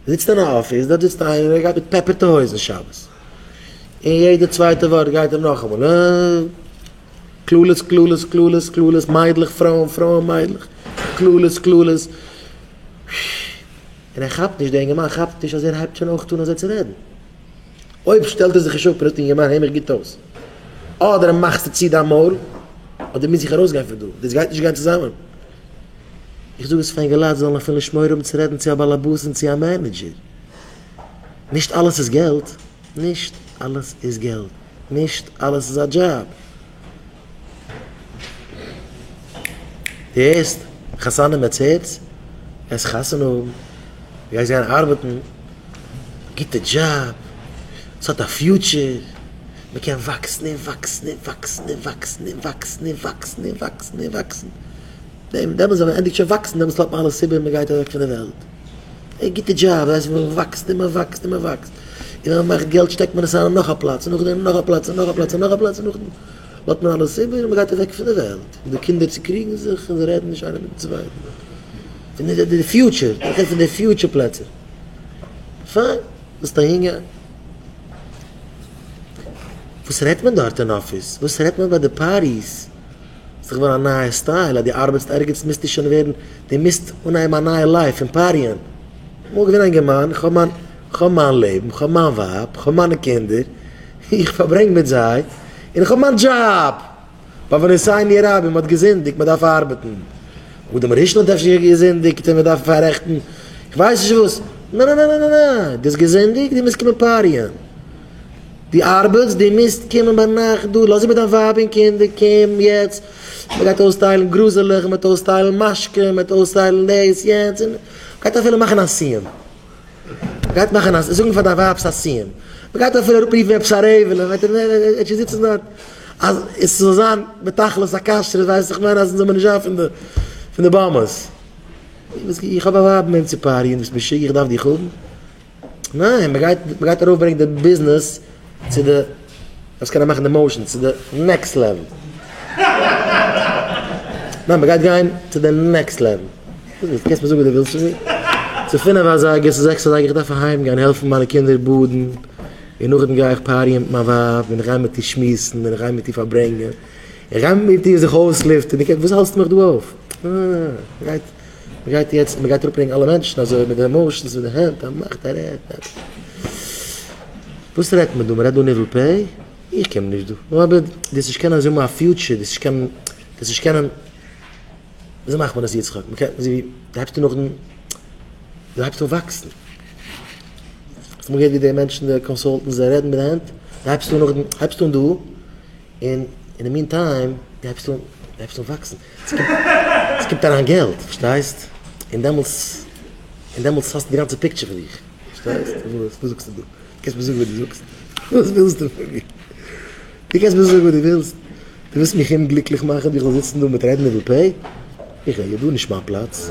זיצט אין א אפיס, דארט זיצט איינער און ער גייט מיט פעפערטע הויזן שבת. און יעדע צווייטע ווארט גייט ער נאכאמאל, אה. קללות קללות קללות קללות, מיידלעך פרויען פרויען מיידלעך, קללות קללות. און ער כאפט נישט, דער אינגערמאן כאפט נישט אז ער הייבט שוין אויך אן אזוי צו רעדן. אויב שטעלט ער זיך נישט אפ און זאגט אינגערמאן הער מיך גוט אויס, אדער מאכסטו צו דיין מויל, אדער מוז איך ארויסגיין פון דא, דאס גייט נישט גיין צוזאמען. איך זאג עס פאר אינגעלייט זיי זאלן אפילו נישט מורא האבן צו רעדן צו א באלעבאס און צו א מענעדזשער. נישט אלעס איז געלט, נישט אלעס איז געלט, נישט אלעס איז א דזשאב. דו הערסט? חתנים עטס הערטס? גייסט חתונה האבן, גייסט גיין ארבעטן, גוטע דזשאב, ס'האט א future, מ'קען וואקסן און וואקסן און וואקסן און וואקסן און וואקסן און וואקסן און וואקסן און וואקסן. דעמאלטס ווען מ'ענדיגט שוין וואקסן דעמאלטס לאזט מען אלעס איבער און מ'גייט אוועק פון די וועלט. א גוטע דזשאב, דאס הייסט מ'וואקסט און מ'וואקסט און מ'וואקסט. און ווען מ'מאכט געלט שטעקט מען עס אריין אין נאך א פלאץ און נאכדעם אין נאך א פלאץ און נאך א פלאץ און נאך א פלאץ און נאכדעם לאזט מען אלעס איבער און מ'גייט אוועק פון די וועלט. און די קינדער צוקריגן זיך און זיי רעדן נישט איינער מיטן צווייטן. פון די future, איך רעד פון די future פלעצער. פיין, ווילסט אהינגיין? וואס רעדט מען דארט אין אפיס? וואס רעדט מען ביי די parties? ס'איז געווארן א נייע style אז דו ארבעטסט ערגעץ מוזטו שוין ווערן, דו מוזט אנהייבן א נייע life פון פאריען. אמאל געווען א אינגערמאן, איך האב מיין, איך האב מיין לעבן, איך האב מיין ווייב, איך האב מיינע קינדער, איך פארברענג מיט זיי, און איך האב מיין דזשאב! בעוונותינו הרבים, מ'האט געזינדיגט, מ'דארף ארבעטן. אדם הראשון האט אפשר געזינדיגט און מ'דארף פאררעכטן, איך ווייס נישט וואס. ניין ניין ניין ניין ניין, דו האסט געזינדיגט, דו מוזט קומען פאריען. דו ארבעטסט, דו מוזט קומען ביינאכט דא, לאז איבער דיין ווייב און קינדער, קום יעצט, מען גייט אויסטיילן גראזעלעך, מען וועט אויסטיילן משקה, מען וועט אויסטיילן דאס, יענץ, און מען גייט אפילו מאכן א סיום, מען גייט מאכן א, זאגן פאר דיין ווייב ס'איז א סיום, מען גייט אפילו אראפרופן עפעס א רעוועלע, מען וועט שוין זיצן דארט, אז עס זאל זיין בתכלית הכשרות, ווייסט איך מיין אז אונז זאל מען נישט זיין פון די, פון די באמעס. איך האב א ווייב מיט וועם צו פאריען, ביסט משוגע איך דארף דיך האבן? ניין, מען גייט מען גייט ארויף ברענגען די ביזנעס צו די, דארפסט קענען מאכן די motion צו די next level. ניין, מען גייט גיין צו די next level. וואס ווילסטו? קענסט מיר זאגן וואס דו ווילסט פון מיר? ס'איז פינף אזייגער, ס'איז זעקס אזייגער, איך דארף אהיים גיין העלפן מיינע קינדער באדן, און נאכדעם גיי איך פאריען מיט מיין ווייב, און איך גיי מיט איר שמועסן, און איך גיי מיט איר פארברענגען, איך גיי מיט איר זיך אויסלופטערן, וואס האלטסטו מיך דא אויף? אה, מ'גייט. מ'גייט יעצט, מ'גייט אראפברענגען אלע מענטשן אזוי מיט די motions מיט די הענט, ער מאכט ער רעדט. וואס רעדט מען דא? מ'רעדט דא ניבול פה? איך קום נישט דא. נו אבער דו וועסט נישט קענען אזוי האבן א future, דו וועסט נישט קענען, דו וועסט נישט קענען, וויאזוי מאכט מען עס יצחק? מ'קען, אזוי ווי, דו הייבסט אן נאכדעם, דו הייבסט אן וואקסן. האסט אמאל געהערט ווי די מענטשן די consultants זיי רעדן מיט די הענט? דו הייבסט אן נאכדעם, הייבסט אן דא, און אין די meantime, דו הייבסט אן, דו הייבסט אן וואקסן. עס קומט אריין געלט, פארשטייסט? און דעמאלטס, און דעמאלטס האסטו די גאנצע picture פון דיך, פארשטייסט? וואס זאגסטו דא? קענסט מיר זאגן וואס דו זאגסט? וואס ווילסטו פון מיר? דו קענסט מיר זאגן וואס דו ווילסט? דו ווילסט מיך אומגליקליך מאכן, איך זאל זיצן דא מיט רעדן ניבול פה? איך רעד דא, נישט מיין פלאץ.